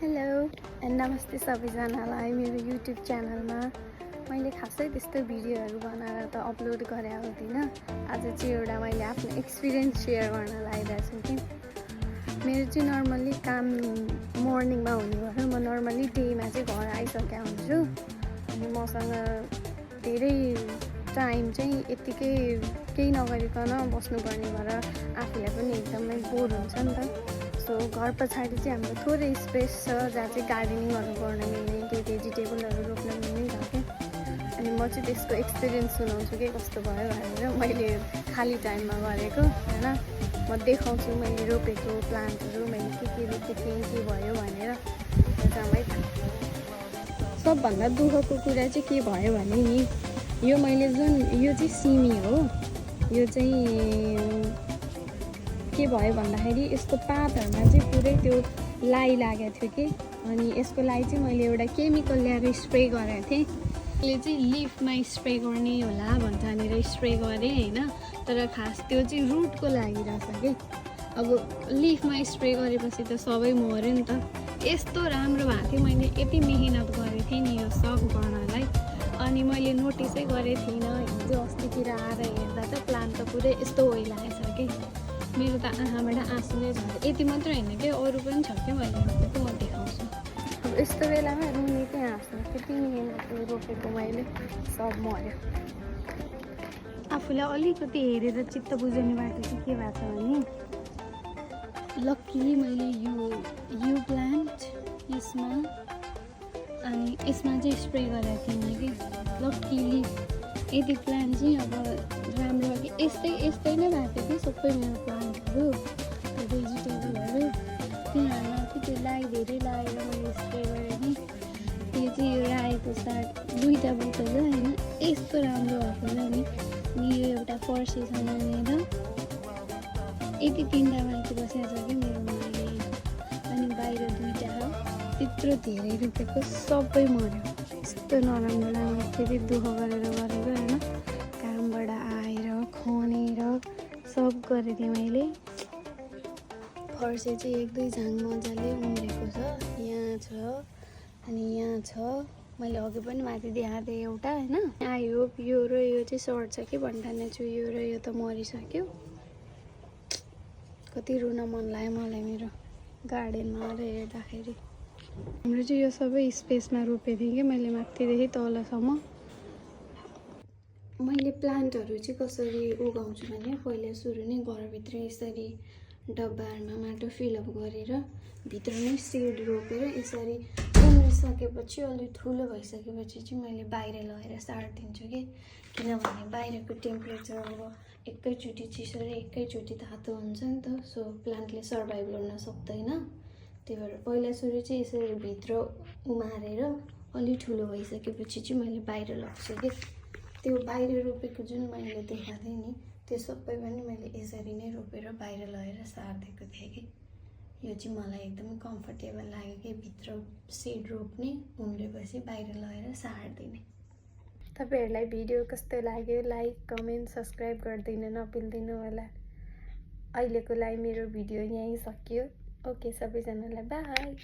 Hello and नमस्ते सबैजनालाई मेरो युट्युब च्यानलमा। मैले खासै त्यस्तो भिडियोहरू बनाएर त अपलोड गरे हुँदिनँ। आज चाहिँ एउटा मैले आफ्नो एक्सपिरियन्स सेयर गर्न लागिरहेको छु कि मेरो चाहिँ नर्मल्ली काम मर्निङमा हुने भएर म नर्मल्ली डेमा चाहिँ घर आइसकेको हुन्छु। अनि मसँग धेरै टाइम चाहिँ यत्तिकै केही नगरिकन बस्नुपर्ने भएर आफूलाई पनि एकदमै बोर हुन्छ नि त। सो घर पछाडि चाहिँ हाम्रो थोरै स्पेस छ जहाँ चाहिँ गार्डनिङहरू गर्न मिल्ने, केही भेजिटेबलहरू रोप्न मिल्ने छ क्या। अनि म चाहिँ त्यसको एक्सपिरियन्स सुनाउँछु के कस्तो भयो भनेर मैले खाली टाइममा गरेको होइन। म देखाउँछु मैले रोपेको प्लान्टहरू, मैले के रोपेको थिएँ, के भयो भनेर जम्मै। सबभन्दा दुःखको कुरा चाहिँ के भयो भने नि यो मैले यो चाहिँ सिमी हो। यो चाहिँ के भयो भन्दाखेरि यसको पातहरूमा चाहिँ पुरै त्यो लाई लागेको थियो कि। अनि यसको लागि चाहिँ मैले एउटा केमिकल ल्याएर स्प्रे गरेको थिएँ। यसले चाहिँ लिफमा स्प्रे गर्ने होला भनेर स्प्रे गरेँ होइन। तर खास त्यो चाहिँ रुटको लागि रहेछ कि। अब लिफमा स्प्रे गरेपछि त सबै मऱ्यो नि त। यस्तो राम्रो भएको थियो, मैले यति मेहनत गरेको थिएँ नि यो सब गर्नलाई। अनि मैले नोटिसै गरेको थिइनँ। हिजो अस्तितिर आएर हेर्दा त प्लान्ट त पुरै यस्तो ओइलाएछ कि मेरो त आँखाबाट आँसु नै झऱ्यो। यति मात्रै होइन कि अरू पनि छ कि मैले रोपेको, म देखाउँछु। अब यस्तो बेलामा रुने चाहिँ हाँस्नु, त्यति मेहनत रोपेको मैले सब मऱ्यो। आफूलाई अलिकति हेरेर चित्त बुझाउने बाटो चाहिँ के भएको छ भने लक्कीली मैले यो प्लान्ट यसमा अनि यसमा चाहिँ स्प्रे गरेको थिइनँ कि। लक्कीली यति प्लान्ट चाहिँ अब राम्रो कि यस्तै नै भएको थियो कि सबै मेरो प्लान्टहरू, त्यो भेजिटेबलहरू। तिनीहरूमा चाहिँ त्यो धेरै लगाएर मैले स्प्रे गरेँ नि। त्यो चाहिँ यो रायोको साग 2टा बोतल होइन, यस्तो राम्रो भएको छ नि। यो एउटा फर्सीसँग लिएर यति 3टा माथि बसेको छ कि मेरोमा अहिले। अनि बाहिर 2टा हो, त्यत्रो धेरै रोपेको सबै मऱ्यो। यस्तो नराम्रो फेरि दुःख गरेर गरेको होइन। कामबाट आएर खनेर सब गरेको थिएँ मैले। फर्सी चाहिँ 1-2 झाङ मजाले उम्रेको छ, यहाँ छ अनि यहाँ छ। मैले अघि पनि माथि देखाएको थिएँ एउटा होइन। आई होप यो र यो चाहिँ सर्ट छ कि भन्ठाने छु। यो र यो त मरिसक्यो। कति रुन मन लाग्यो मलाई मेरो गार्डनमा आएर हेर्दाखेरि। हाम्रो चाहिँ यो सबै स्पेसमा रोपेको थिएँ कि मैले माथिदेखि तलसम्म। मैले प्लान्टहरू चाहिँ कसरी उगाउँछु भने पहिला सुरु नै घरभित्र यसरी डब्बाहरूमा माटो फिलअप गरेर भित्र नै सिड रोपेर यसरी उम्रिसकेपछि अलि ठुलो भइसकेपछि चाहिँ मैले बाहिर लगेर सारिदिन्छु कि। किनभने बाहिरको टेम्परेचर अब एकैचोटि चिसो र एकैचोटि तातो हुन्छ नि त। सो प्लान्टले सर्भाइभ गर्न सक्दैन। त्यही भएर पहिला सुरु चाहिँ यसरी भित्र उमारेर अलि ठुलो भइसकेपछि चाहिँ मैले बाहिर लग्छु कि। त्यो बाहिर रोपेको जुन मैले देखाएको थिएँ नि, त्यो सबै पनि मैले यसरी नै रोपेर बाहिर लगेर सारिदिएको थिएँ कि। यो चाहिँ मलाई एकदमै कम्फर्टेबल लाग्यो कि भित्र सिड रोप्ने, उम्रेपछि बाहिर लगेर सारिदिने। तपाईँहरूलाई भिडियो कस्तो लाग्यो लाइक कमेन्ट सब्सक्राइब गरिदिनु नबिर्सिनु होला। अहिलेको लागि मेरो भिडियो यहीँ सकियो। ओके सबैजनालाई बाई।